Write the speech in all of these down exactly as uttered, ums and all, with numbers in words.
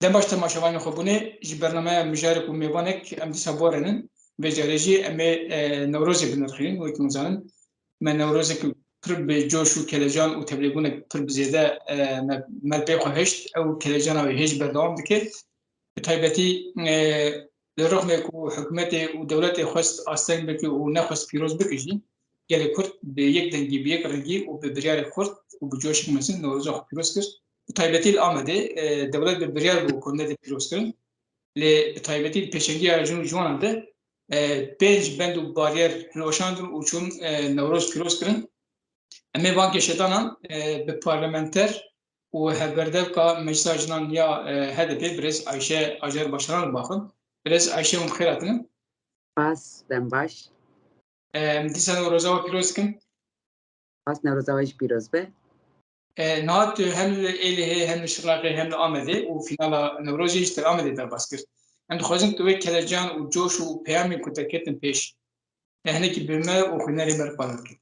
Dem baş temaşevanên xwebûnê, ji bernameya Mijarek û Mêvanek em dîsa borênin. Vê carê jî em ê, e, Newrozê binirxînin, wekî hûn zanin. Me Newrozek pir bi coş û kelecan û tevlêbûnek pir bi zêde, e, me, me pê xwe hişt. Ew kelecana wê hêj berdewam dike. Bi taybetî, e, li rixmê ku hikûmetê û dewletê xwest asteng bike û nexwest pîroz bike jî, gelê Kurd bi yek dengî, bi yek rengî û bi biryarê xurt û bi coşek mezin Newroza xwe pîroz kir. Bi taybetî li Amedê, e, dewlet bi biryar bû ku nedê pîroz kirin. Lê bi taybetî di pêşengiya jin û ciwanan de, e, pênc bend û baryer hilweşandin û çûn, e, Newroz pîroz kirin. Em ê van geşedanan, e, bi parlamenter û hevberdevka Meclisa Jinan ya, e, H D P, birêz Ayşe Acar Başaran, li ba xwe. Birêz Ayşe, hûn bi xêr hatine. Spas, dem baş. Em dîsa Newroza we pîroz dikin. Spas, Newroza we jî pîroz be. E, niha tu hem li Êlihê, hem li Şirnexê, hem li Amedê û fînala Newrozê jî te li Amedê derbas kir. Em dixwazin tu wê kelecan û coş û peyamên ku te ketin pêş, e, hinekî bi me û xwînerê me re parve bikî.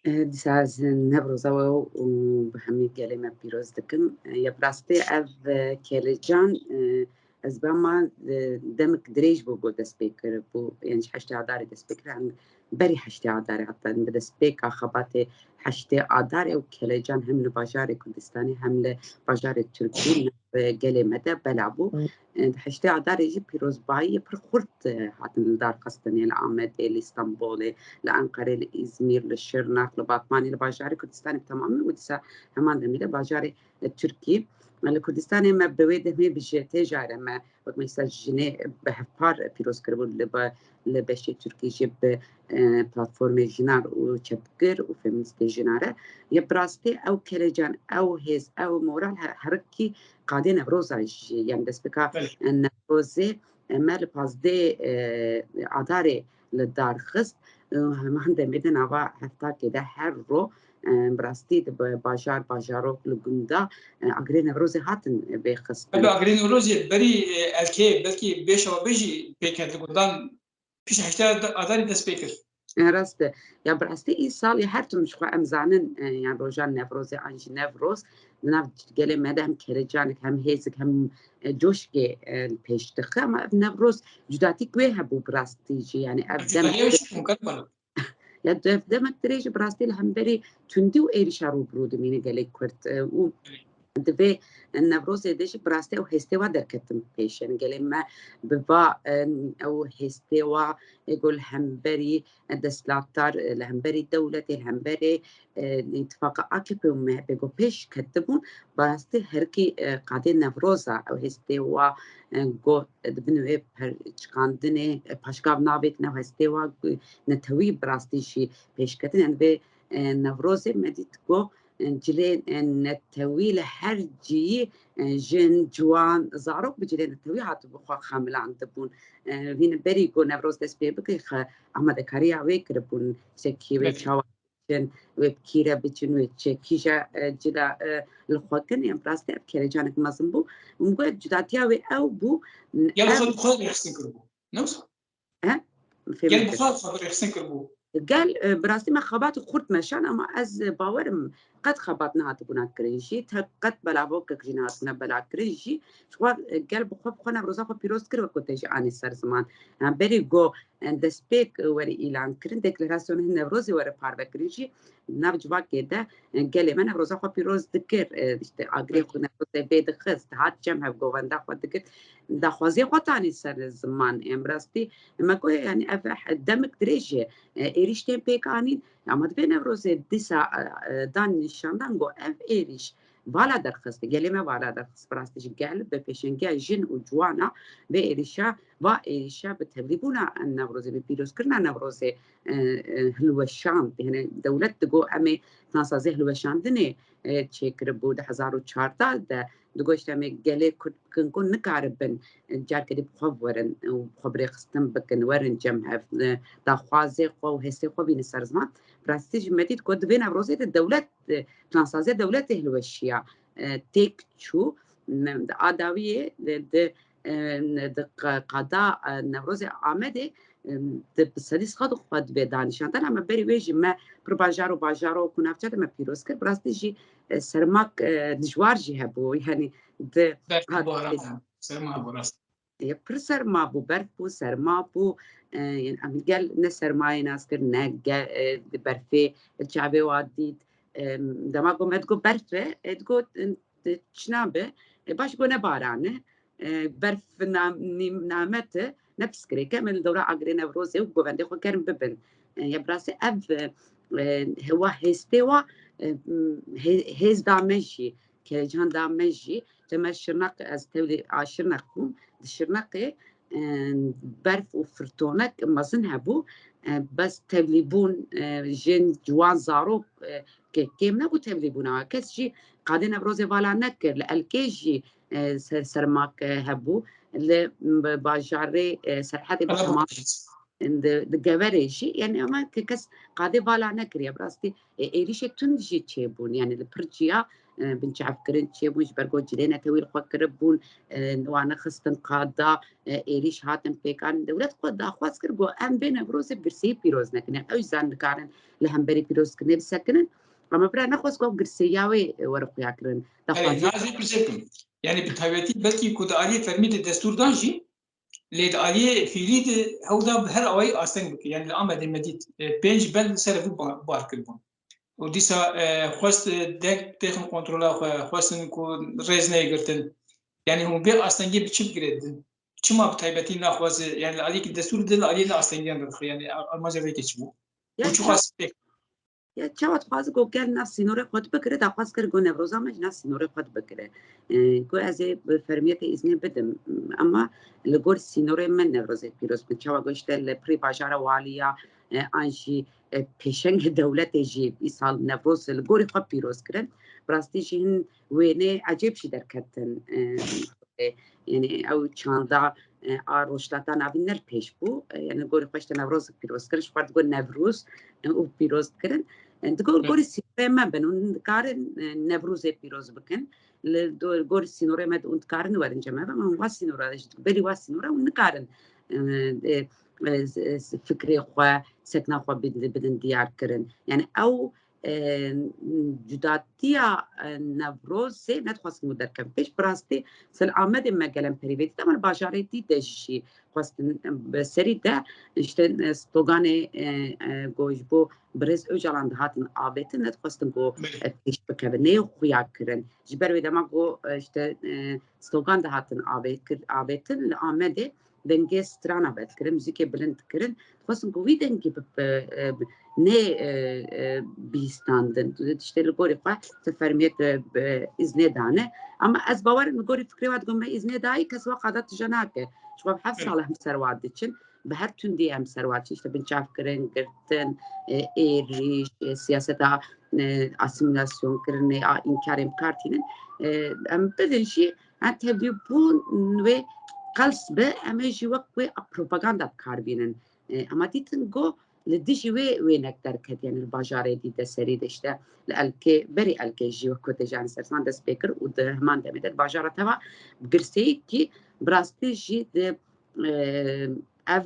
E, dîsa ez Newroza we û bi hemî gelê me pîroz dikim. E, ya bi rastî ev, e, kelecan, e, ez bama, e, demek dirêj bû ku dest pê kiribû, yan ji heştê Adarê dest pê kir, em berî heştê Adarê, heta bi destpêka xebatê heştê Adarê ew kelecan hem li bajarê Kurdistanê hem li bajarê Tirkî, nav gelê me de bela bû. Hı. E, di heştê Adarê jî pîrozbayiyê pir xurt, e, hatin li dar xistinê, li Amedê, li Stenbolê, li Enqerê, li Îzmîr, li Şirnex, li Batmanê, li bajarê Kurdistanê bi temamî û dîsa heman demî de bajarê, e, Tirkî. Li Kurdistanê me bi wê demê bi jê tê jare me wek Meclisa Jinê bi hevpar pîroz kiribû li ba-, li beşê Tirkî jî bi, e, platformê jinan û çepgir û feministê jinan re. Ya bi rastî ew kelecan, ew hêz, ew moral he-, herikî qadê Newroza jî, yani destpêka, Belê. e, Newrozê, e, me li pazdeh, e, Adarê li dar xist. E, hema hin demê de nava heftakê de her ro, e, bi rastî di ba-, bajar, bajarok, li gunda, e, agirê Newrozê hatin vêxistin. Tabii agirê Newrozê berî, e, elkê belkî bêşewa bê jî pê ket li gundan pişt heştê Adarê dest pê kir. E, rast e. Ya bi rastî îsal ya her tim ji xwe em zanin, e, yan rojan Newrozê an jî Newroz, di nav gelê me de hem kelecanek, hem hêzik, hem, e, coşkê, e, pêş dixe. Ama ev Newroz cudatî ku wê hebû bi rastî jî, yani ev dem Cudahî ew jî hikûmet bana. Ya dev-, demek dirêj bi rastî li hemberî tundî û êrîşa rû bi rû dimîne gelê Kurd, e, û di vê Newrozê de jî bi rastî ew hêstê wa derketin pêş. Yani gelê me bi va, e, ew hêstê wa, e, ku li hemberî, e, desthilatdar, e, li hemberî dewletê, li hemberî, e, îtifaqa A K P û M H P ku pêş ketibûn, bi rastî herikî, e, qadê Newroza ew hêstê wa, e, ku di bin wê per-, çikandinê, e, paşgav navêtin ew hêstê wa, e, netewî bi rastî jî pêş ketin. Yani vê, e, Newrozê me dît ku, e, cilê, e, netewî li her ciyî, e, jin, ciwan, zarok bi cilê netewî hatibû xwe xemilandibûn. E, hîn berî ku Newroz dest pê bike, xe-, amadekariya wê kiribûn, işte kî wê Belê. çawa biçin, wê bi kî re biçin, wê çi kîja, e, cila, e, li xwe kin, em rastî ev kelecanek mezin bû. Min got cudatiya wê ew bû, Gel ev xwe bi xwe rêxistin kiribû. Ne wisa? He? Fêmî Gel bi kir. xwe xwe rêxistin kiribû. Gel, e, bi rastî me xebatê xurt meşan, ama ez, e, bawerim qet xebat nehatibûna kirin jî, te qet belavokek jî nehatibûna bela kirin jî. Ji xwe, e, gel bi xwe bi xwe Newroza xwe pîroz kir, wek ku te jî anî ser ziman. Yani berî go, e, destpêk, e, were îlan kirin, deklarasyona Newrozê were parve kirin jî, di nav civakê de, e, gelê me Newroza xwe pîroz dikir, e, işte agirê Belê. xwe Newrozê vê dixist, hat cem hev govenda xwe dikir, daxwaziya xwe tanî ser ziman. Em rastî, me got, yani ev he-, demek dirêj e, e, êrîş tên pêk anîn. Ama di vê Newrozê dîsa, e, e, dan nîşandan got ev êrîş vala derxist, gelê me vala derxist, bi rastî jî gel bi pêşengiya jin û ciwana vê êrîşa, va êrîşa bi tevlîbûna Newrozê, bi pîrozkirina Newrozê, e, e, hilweşand. Yani dewlet digo em ê plansazê hilweşandinê, e, çêkiribû di hezar û çardeh de, digo işte em ê gelê Kurd bikin ku nikaribin, e, carkê dî bi xwe werin û bi xwe birêxistin bikin, werin cem hev, e, daxwazê xwe û hêstê xwe bînin ser ziman. Bi rastî jî me dît ku di vê Newrozê de dewlet, e, plansazê dewletê hilweşiya, e, têk çû. Di a dawiyê di, di, e, di qa-, qada, e, Newrozê Amedê, e, di bi sedî sed xwe di vê danîşandan, ama berî wê jî me pir bajar û bajarok û navçe de me pîroz kir. Bi rastî jî, e, sermak, e, dijwar jî hebû. Yani Di Berf û baran, serma bû rast. Pir serma bû, berf bû, serma bû. E, yani, em gel ne sermayê nas kir, ne ge-, e, di berfê çavê wa dît. E, dema ku me digot berf e, e, digot, e, çi nabe? E, baş got ne baran e. E, berf nam-, nîm-, namete, ne piskirêk e, me li dewra Agirê Newrozê û govendê xwe kerm bibin. E, ya bi rastî ev, e, e, hewa hêstê wa, e, hê-, hêz da me jî, kelecan da me jî. Te me Şirneq, ez tevlî a Şirneq bûm. Di Şirneqê, e, berf û firtonek mezin hebû. E, bes tevlîbûn, e, jin, ciwan, zarok, e, ke-, kêm nebû tevlîbûna. Kes jî qadê Newrozê vala nekir. Li Elkê jî, e, ser-, sermak, e, hebû. Li, m-, bajarê, e, Serhedê bi Qelebalix temam jî. Di, di Geverê jî, yani, ama ke kes qadê vala nekiriye. Bi rastî, e, êrîşê tund jî çêbûn. Yani, li pir ciya, e, binçavkirin çêbûn, ji ber ku cilê netewî li xwe kiribûn, e, wan nexistin qada, e, êrîş hatin pêkan. Dewlet xwe daxwaz kir, got, em vê Newrozê bi girseyî pîroz nekin. Yani, ew jî zan dikarin li hemberî pîrozkirinê bisekinin. Ama bira nexwest ku ew girseyiya wê, e, were xuya kirin. Erê, daxwazî na ez jî pirsê bikim. Yani, bi taybetî belkî ku di aliyê fermî de destûr dan jî, lê di aliyê fiîlî de hewl da bi her awayî asteng bike. Yani, li Amedê me dît, e, pênc bel li ser ev bar, bar kiribûn. Û dîsa, e, xwest, e, deng têxin kontrola xwe, xwestin ku rêz neyê girtin. Yani, hûn vê astengiyê bi çi bigirêdin? Çima bi taybetî naxwaze, yani, li aliyekî destûrê de, li aliyê ne astengiyan derdixe, yani, a-, armanca vê yekê çi bû? Ya Û çi ça-, xwest pêk? Ya çawa dixwaze ku gel nav sînorê xwe dibigire, daxwaz kir ku Newroza me ji nav sînorê xwe dibigire. E, ku ez ê bi fermiyetê îznê bidim, ama li gor sînorê me Newrozê pîroz bin. Çawa ku işte li pirî bajara waliya, e, an jî, e, pêşengê dewletê jî îsal Newroz li gorî xwe pîroz kirin. Bi rastî jî hin wênê ecêb jî derketin, e, e, yani ew çanda, e, a rojhilata navîn ne li pêş bû. E, yani gorî xwe işte Newroz pîroz kirin, ji xwe digot Newroz, e, û pîroz dikirin. E, digot Hı. gorî sînorê me bin, hûn dikarin, e, Newrozê pîroz bikin. Li do-, gorî sînorê me de hûn dikarin werin cem me, ama hûn wa sînora, ji berî wa sînora hûn nikarin, e, e, e, fikrê xwe, sekna xwe bidin, bidin diyar kirin. Yani ew e, cudatiya, e, Newrozê nedixwastin ku derkevin pêş. Bi rastî, sel Amedê me gelemperî vê dît, ama li bajarê dî de jî xwestin, e, bi serî de, işte, e, sloganê, e, e, ku ji bo Birêz Ocalan dihatin avêtin, nedixwestin ku, Belê. e, pêş bikevin. Neyê xuya kirin. Ji ber wê dema ku, e, işte, e, slogan dihatin avê-, kir-, avêtin li Amedê, dengê strana vedkirin, muzîkê bilind dikirin. Dixwestin ku wî dengî bi, bi, e, nê, e, e, bihîstandin. Tiştê li gorî xwe ti fermiyet, e, bi îznê dane. Ama ez bawer im li gorî fikrê we digo me îznê dayî, kes we qada tije nake. Ji xwe bi heft Evet. sal em ser wa diçin. Bi her tundî em ser wa diçin. İşte binçavkirin, girtin, e, êrîş, e, siyaseta, e, asîmîlasyon kirinê, a înkarên bi kar tînin. E, em bidin jî, Em tevlîbûn wê qels be, em ê jî wek wê a propaganda bi kar bînin. E, ema dîtin ku li dijî wê wênek derket, yani li bajarê dî de serî de işte li Elkê, berî Elkê jî wek ku te jî, yani ser ziman dest pê kir û di heman demê de di bajara teva bi girseyî kî bi rastî jî di, e, ev,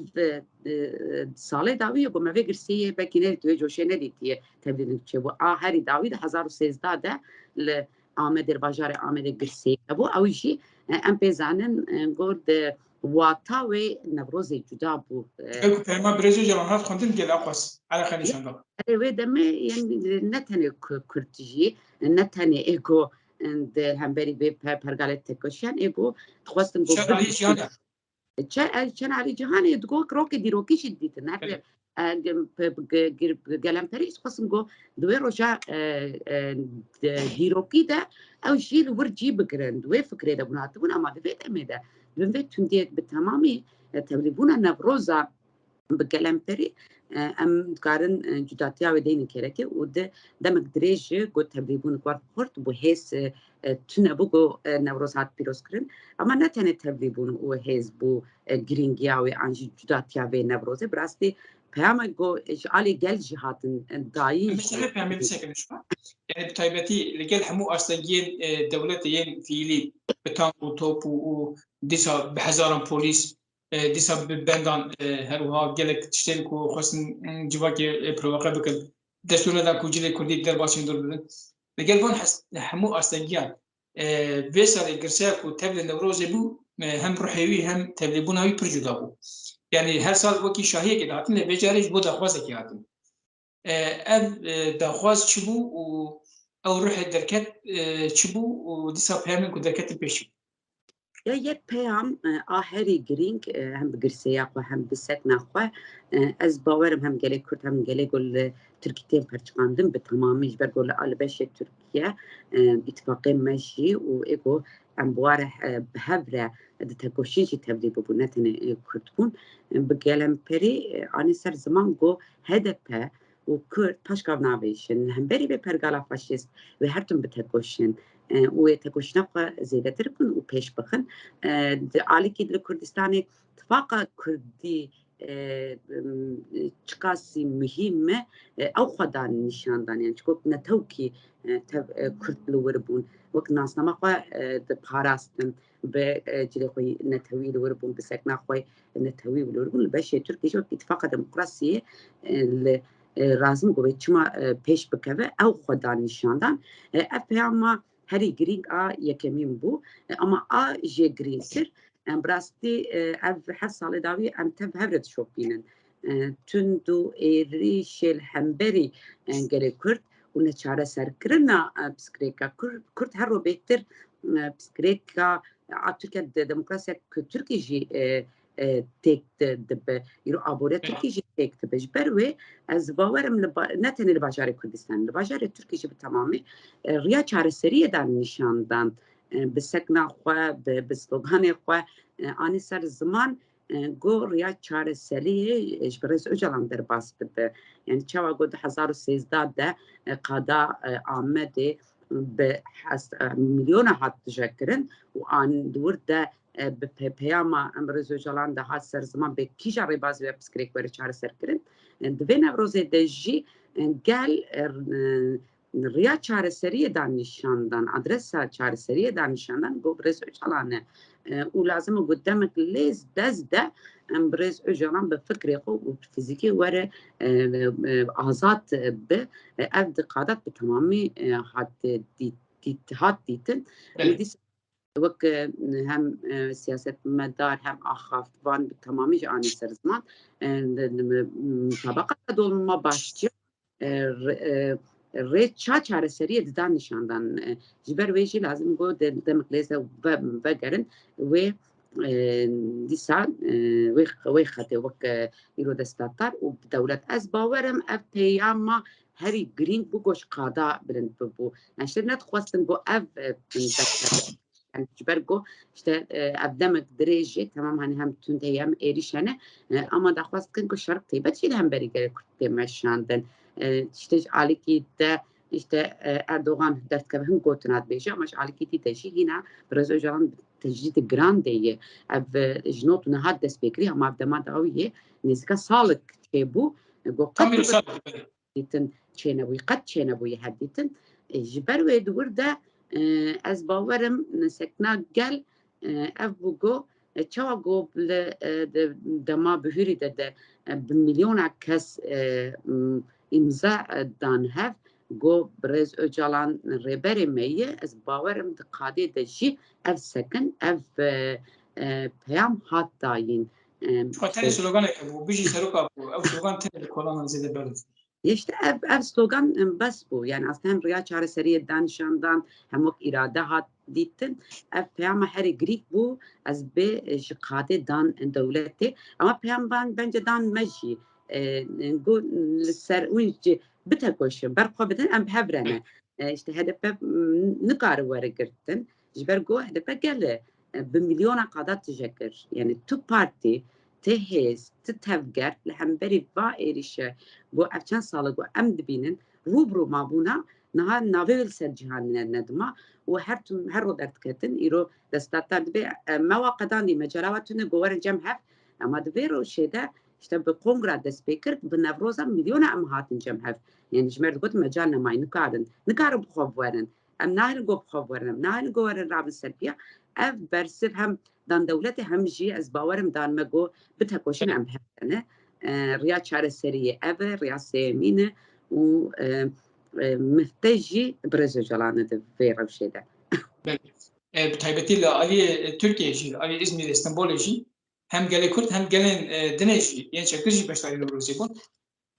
e, salê dawî ye ku me vê girseyê belkî nedîtiye, coşê nedîtiye tevlî çêbû. A herî dawî di hezar û sêzdeh de li Amedê, li bajarê Amedê girseyî hebû. Ew jî, e, em pê zanin, e, gor di wata wê Newrozê cuda bû. E, Ew ku peyama Birêz Ocalan hat xwendin gel Aqas, eleqe nîşan da. Erê, wê demê, yani, ne tenê Ku-, Kurd jî, ne tenê ê ku, e, di hemberî vê pe-, pergalê tekoşiyan ê ku dixwestin ku Şer Kurd alî jî cihan e. Çe-, e, çend alî cihanê digo rokê dîrokî jî dîtin. Her Evet. e, ge-, pe-, ge-, ge-, gelemperî jî xwestin ku di wê roja, e, e, de, dîrokî de ew jî li wir cî bigirin. Di wê fikrê de bûn hatibûn, ama di vê demê de, di bin vê tundiyê bi temamî, e, tevlîbûna Newroza bi gelemperî, e, em dikarin, e, cudatiya wê deynin kêrekê û di demek dirêj ji got tevlîbûn ku xurt bû hêz, e, e, tune bû ku, e, Newroz hat pîrozkirin. Ama ne tenê tevlîbûn û hêz bû, e, girîngiya wê an jî cudatiya vê Newrozê. Bi rastî peyama ku ji alî gel jî hatin, e, dayîn Em jî. Şerê peyamê bisekirin şima. Yani bi taybetî li gel hemû astengiyên, e, dewletê yên fiîlî bi tank û top û, û dîsa bi hezaran polîs, e, dîsa bi bendan, e, her wiha gelek tiştên ku xwestin, mm, civakê, e, provoke bikin. Destûr nedan ku cilê kurdî derbasî hundir bibin. Li gel van hes-, hemû astengiyan E, vê salê girseya ku tevlê Newrozê bû, e, hem ruhê wî hem tevlêbûna wî pir cuda bû. Yanî her sal wekî şahiyekê dihatin, lê vê carê ji bo daxwazekê hatin. E, ev, e, daxwaz çi bû û ew ruhê derket, e, çi bû û dîsa peyamên ku derketin pêş çi bû? Ya yek peyam, e, a herî girîng, e, hem bi girseya xwe hem bi sekna xwe, e, ez bawerim hem gelê Kurd hem gelê ku li Tirkî tên perçiqandin bi temamî ji ber ku li a li beşê Tirkiye, e, îtifaqê me jî û ê ku em bi ware, e, bi hev re di tekoşîn jî tevlî bibûn, ne tenê, e, Kurd bûn. E, bi gelemperî, e, anî ser ziman ku H D P û Kurd paşkav navêjin. Li hemberî vê pergala faşîst wê her tim bitekoşin, e, û wê tekoşîna xwe zêdetir bikin û pêş bixin. E, di alîkî li Kurdistanê tifaqa Kurdî, e, m, çiqasî muhîm e, e, ew xwe dan nîşan dan. Yani çiko netewkî, e, tev, e, Kurd li wir bûn. Wek nasnama xwe, e, diparastin, bi, e, cilê xwe netewî li wir bûn, bi sekna xwe netewî li wir bûn. Li beşê Tirkiyê jî wek îtifaqa demokrasiyê, e, li, e, razim ku wê çima, e, pêş bikeve, ew xwe dan nîşan dan. E, ev peyama herî girîng a yekemîn bû, e, ama a jê girîngtir, em bi rastî, e, ev her salê dawî em tev hev re dişopînin. E, tund û êrîşê li hemberî, e, gelê Kurd û neçareserkirina, e, pirsgirêka Kur-, Kurd her ro bêhtir, e, pirsgirêka a Tirkiye de demokrasiya ku Tirkî jî, e, e, têk di-, dibe. Îro aboriya Tirkî jî têk dibe. Ji ber wê ez bawerim li ba-, ne tenê li bajarê Kurdistanê, li bajarê Tirkî jî bi temamî, e, riya çareseriyê dan nîşan dan, e, bi sekna xwe, bi, bi sloganê xwe, e, anî ser ziman, e, ku riya çareseriyê, e, ji Birêz Ocalan derbas dibe. Yani çawa ku du hezar û sêzdeh de, e, qada, e, Amedê bi hes-, e, milyona hat dijekirin û an di wir de, e, bi pe-, peyama em Birêz Ocalan de hat ser ziman bê kîja rêbazê ve pirsgirêk were çareserkirin. E, di vê Newrozê de jî, e, gel, e, riya çareseriyê dan nîşan dan, adresa çareseriyê dan nîşan dan, ku Birêz Ocalan e. E, û lazim e ku demek lê dest de em Birêz Ocalan bi fikrê xwe û bi fizîkê were, e, e, azad bi. E, ev di qadat bi temamî, e, hat dît, dît, hat dîtin. Belê. Û dîsa wek, e, hem, e, siyasetmedar hem axaftvan bi temamî jî anî ser ziman. E, di, di, mutabaqa dolma başçı, e, re-, e, rê ça çareseriyê didan nîşan dan. E, ji ber wê jî lazim got de-, demek lê ze ve-, vegerin wê, e, dîsa, e, wê, wê xetê wek, e, îro destdatar û dewlet. Ez bawerim ev peyama herî girîng bû, ku ji qada bilind bibû. Yani ji te nedixwestin ku ev, e, destdatar. Yani ji ber ku işte, e, ev demek dirêj e, temam, hani hem tund heye hem êrîş hene, e, ama daxwaz dikin ku şer taybet jî li hemberî gelê Kurd tê meşandin. E, işte ji alîkî de işte, e, Erdogan derdikeve hin gotina dibêje, ama ji alîkî dî de jî hîna Birêz Ocalan tecrîdê giran de ye. Ev, e, ji not û niha dest pê kirî, ama ev dema dawî ye, nêzîka salek çêbû. E, got, qet Tam îro salek, belê. dîtin çênebûyî, qet çênebûyî hev dîtin. E, ji ber wê di wir de, e, ez bawerim sekna gel, e, ev bû ku, e, çawa ku li, e, de, dema bihurî de, de, e, bi milyona kes, e, m, îmza, e, dan hev, ku Birêz Ocalan rêberê me ye, ez bawerim di qadê de jî ev sekin, ev, e, e, peyam hat dayîn. E, Xwe tenê sloganek bû, bijî seroka bû. Ew slogan tenê li kolanan zêde berdiz. Yê işte ev, ev slogan, em, bes bû. Yani aslında hem riya çareseriyê dan nîşan dan, hem wek îrade hat dîtin. Ev peyama herî girîk bû. Ez bê, e, ji qadê dan dewletê. Ama peyam ban, bence dan me jî, e, got li ser wî jî bitekoşin, ber xwe bidin, em bi hev re ne. E, işte H D P, m, nikare were girtin. Ji ber ku H D P gel e, e, bi milyona qada tije kir. Yani tu partî, ti hêz, ti tevger li hemberî va êrîşe ku ev çend sal e ku em dibînin, rû bi rû mabûna, niha navê wê li ser cîhanê ne, nedima û her tim, her ro derdiketin, îro destdatar dibe, e, me wa qedandî, mecala wa tune ku werin cem hev, ema di vê rewşê de işte bi kongra dest pê kir, bi Newroza milyona em hatin cem hev. Yani ji me re digot mecal nema, nikarin, nikarin bi xwe werin. Em nahêlin ku bi xwe werin, em nahêlin ku werin rabin ser piya. Ev bersiv hem dan dewletê hem jî ez bawerim dan me ku bitekoşin em hev ne. E, riya çareseriyê ev e, riya sêyemîn e û, e, e, mifte jî Birêz Ocalan e di vê rewşê de. Belê. E, bi taybetî li aliyê, e, Tirkiyeyê jî, li aliyê Îzmîrê, Stenbolê jî hem gelê Kurd hem gelên, e, din ê jî, yên çekdar jî beşdarî Newrozê bûn.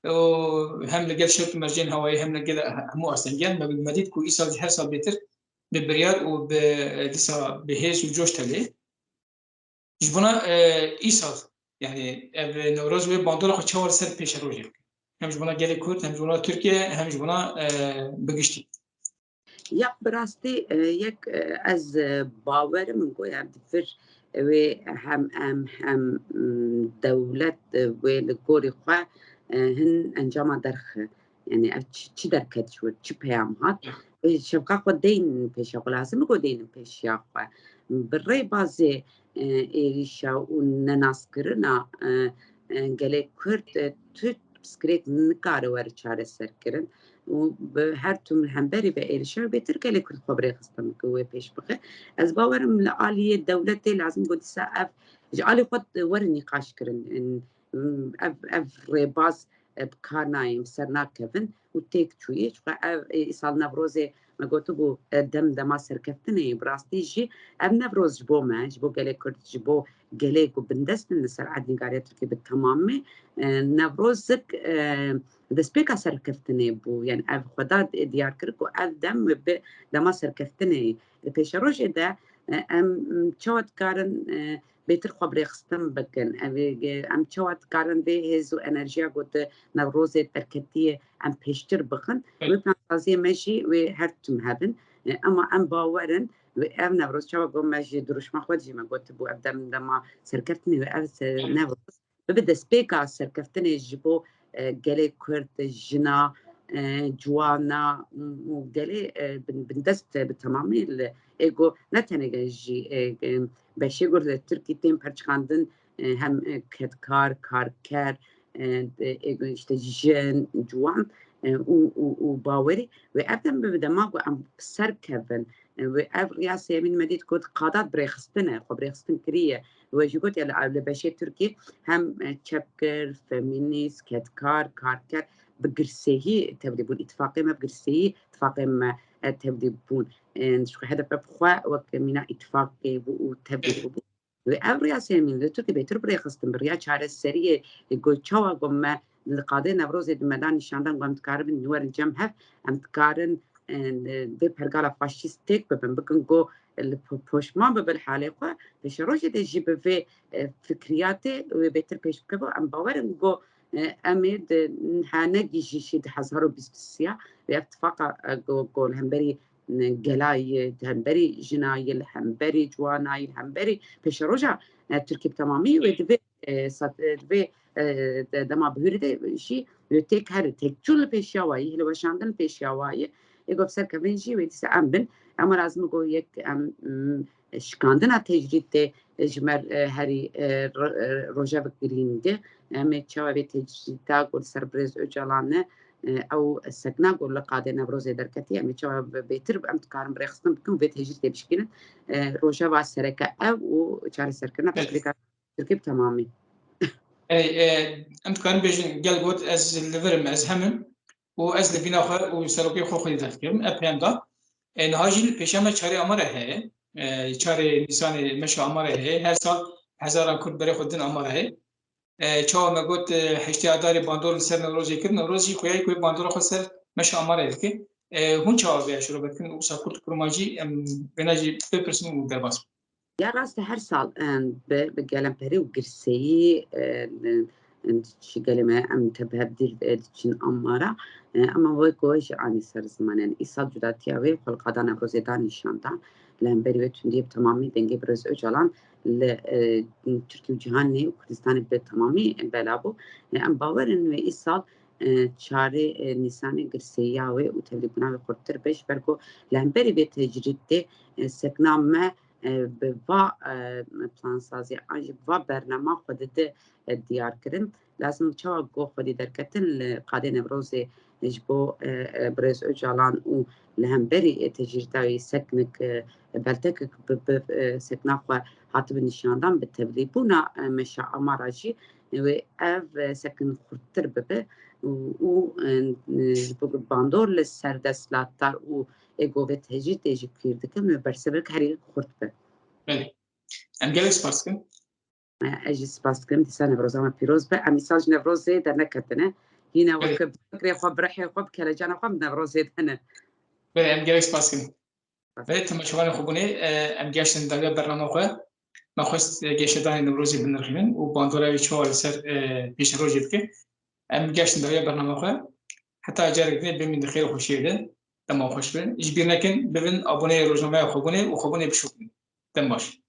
Û hem li gel şert û mercên hewayê hem li gel hemû astengiyan me, me dît ku îsal jî her sal bêtir bi biryar û bi, e, dîsa bi hêz û coş tevlê. Ji bona, e, îsal, yani ev Newroz wê bandora xwe çawa li ser pêşerojê bike? Hem ji bona gelê Kurd, hem ji bona Tirkiye, hem ji bona, e, bi giştî. Ya bi rastî, e, yek, e, ez, e, bawerim ku ev di vir, e, wê hem em hem, mm, dewlet, e, wê li gorî xwe, e, hin encama derxe. Yani ev çi, çi derket ji wir, çi peyam hat? E, şevqa xwe deynin pêşiya xwe, lazim e ku deynin pêşiya xwe. Bi rêbazê, e, êrîşa û nenaskirina, e, e, gelê Kurd, e, tu pirsgirêk nikare were çareserkirin û bi her tim li hemberî ve êrişa bêtir gelê Kurd xwe bi rêxistin bike wê pêş bixe. Ez bawerim li aliyê dewletê lazim got dîsa ev ji alî xwe were nîqaş kirin. Ev, ev rêbaz, e, bi kar nayên, bi ser nakevin û têk çûyî. Çunke ev, e, îsal Newrozê me gotibû, e, dem dema serkeftinê ye. Bi rastî jî ev Newroz ji bo me, ji bo gelê Kurd, ji bo gelê ku bindest in li ser erdnîgariya Tirkiyê bi temamî, e, Newrozik, e, destpêka serkeftinê bû. Yani ev xweda diyar kir ku ev dem bi dema serkeftinê ye. Li pêşerojê de, e, em çawa dikarin, e, bêtir xwe bi rêxistin bikin? Ev ê, em çawa dikarin vê hêz û enerjiya ku di Newrozê derketiye em pêştir bixin? Evet. Wê plansaziyê me jî wê her tim hebin. E, ema em bawer in, wê ev Newroz, çawa ku me ji dirûşma xwe de jî me gotibû, ev dem dema serkeftinê wê ev se-, Evet. Newroz bibe destpêka serkeftinê ji bo, e, gelê Kurd, jina, e, ciwana û gelê, e, bin-, bindest bi temamî li ê ku ne tenê ge jî, e, e, beşê ku li Tirkî tên perçikandin, e, hem, e, kedkar, karker, e, e, e, işte jin, ciwan, e, û, û, û bawerî wê ev dem bibe dema ku em bi ser kevin, e, wê ev riya sêyemîn me dît ku qada bi rêxistin e, xwe bi rêxistin kiriye. Wê jî got ya li, li beşê Tirkî hem, e, çepgir, femînîst, kedkar, karker bi girseyî tevlî bûn. Îtifaqê me bi girseyî îtifaqê me, e, tevlî bûn. E, ji H D P bi xwe wek mîna îtifaqê bû û tevlî bû. Wê ev riya sêyemîn li Tirkî bêtir bi rêxistin, bi riya çareseriyê, e, got çawa ku me li qadê Newrozê di me da nîşandan ku em dikaribin werin cem hev, em dikarin, e, vê pergala faşîst têk bibin, bikin ku li po-, poşman bibe li halê xwe, pêşerojê de jî bi vê, e, fikriyatê wê bêtir pêş bikeve. Em bawer in ku, e, em ê di niha negihîjî jî di hezar û bîst û sê ya, wê ev tifaqa, e, ku, ku li hemberî, e, gelayê, li hemberî jinayê, li hemberî ciwanayê, li hemberî pêşeroja, e, Tirkî bi temamî wê divê, e, sat-, e, divê, e, de-, dema bihurî de jî wê têk here, têkçûn li pêşiya wayî, hilweşandin li pêşiya wayî. Ê ku bi ser kevin jî wê dîsa em bin. Ema lazim e ku yek em, mm, şikandina tecrîdê ji me, e, herî, e, ro-, e, rojevek girîng e. Em ê çawa vê tecrîda ku li ser Birêz Ocalan e, e, ew sekna ku li qadê Newrozê derketiye, em ê çawa bi-, bêtir em dikarin bi rêxistin bikin, vê tecrîdê bişkînin. E, rojeva sereke ew û çareserkirina Evet. pirsgirêka Tirkî bi temamî. Ey, e, em dikarin bêjin, gel got, ez li vir im, ez hem im û ez li vîna xwe û serokê xwe xwedî derdikim. Ev peyam da. E, niha jî li pêşiya me çarê Amarê heye. E, çarê Nîsanê meşa Amarê heye. Her sal hezaran Kurd berê xwe din Amarê heye. E, çawa me got, e, heştê Adarê bandor li ser Newrozê kir, Newroz jî xuya ye ku wê bandora xwe ser meşa Amarê dike. E, hûn çawa vêya şirove dikin û wisa Kurd û kurmancî, em vêna jî bipirsin û derbas bin? Ya rast e, her sal, e, bi, bi gelemperî û girseyî, e, e, ji gelê me em tev bi hev dîr, e, diçin Amara. E, ema wek we jî anî ser ziman, yani îsal cudatiya wê xwe li qada Newrozê da nîşan da. Li hemberî wê tundiyê bi temamî dengê Birêz Ocalan li, e, Tirkiye û cîhanê û Kurdistanê bi temamî bela bû. E, em bawer in wê îsal, e, çarê, e, Nîsanê girseyiya wê û tevlîbûna wê xurttir be, ji ber ku li hemberî vê tecrîdê, e, sekna me, e, bi va, e, plansaziya an jî va bernama xwe dide, e, diyar kirin. Lazim çawa ku xwedî derketin li qadê Newrozê ji bo, e, e, Birêz Ocalan û li hemberî, e, tecrîda wî seknik, e, beltekek bi, bi, e, sekna xwe hatibin nîşandan bi tevlîbûna, e, meşa Amara jî, e, wê ev, e, sekin xurttir bibe û, û, e, e, ji bo bandor li ser desthilatdar û ê govê te jî tê jî kûr dikim, me bersivek herî xurt be. Belê. Em gelek spas dikin. Ez jî spas dikim, dîsa Newroza me pîroz be. Em îsal ji Newrozê derneketine. Hîne weke bi fikrê xwe, bi rihê xwe, bi kelecana xwe bi Newrozê de ne. Belê, em gelek spas dikin. Belê, temaşevanê xwe bûnê, e, em geştin dawiya bernama xwe. Me xwest, e, geşedanê Newrozê binirxînin û bandora wî çawa li ser, e, pêşerojê dike. Em geştin dawiya bernama xwe. Heta carek din bimînin di xêr û xweşiyê de. Dema xweş be. Ji bîr nekin, bibin aboneyê rojnameya Xwebûnê û Xwebûnê bişopînin. Dem baş.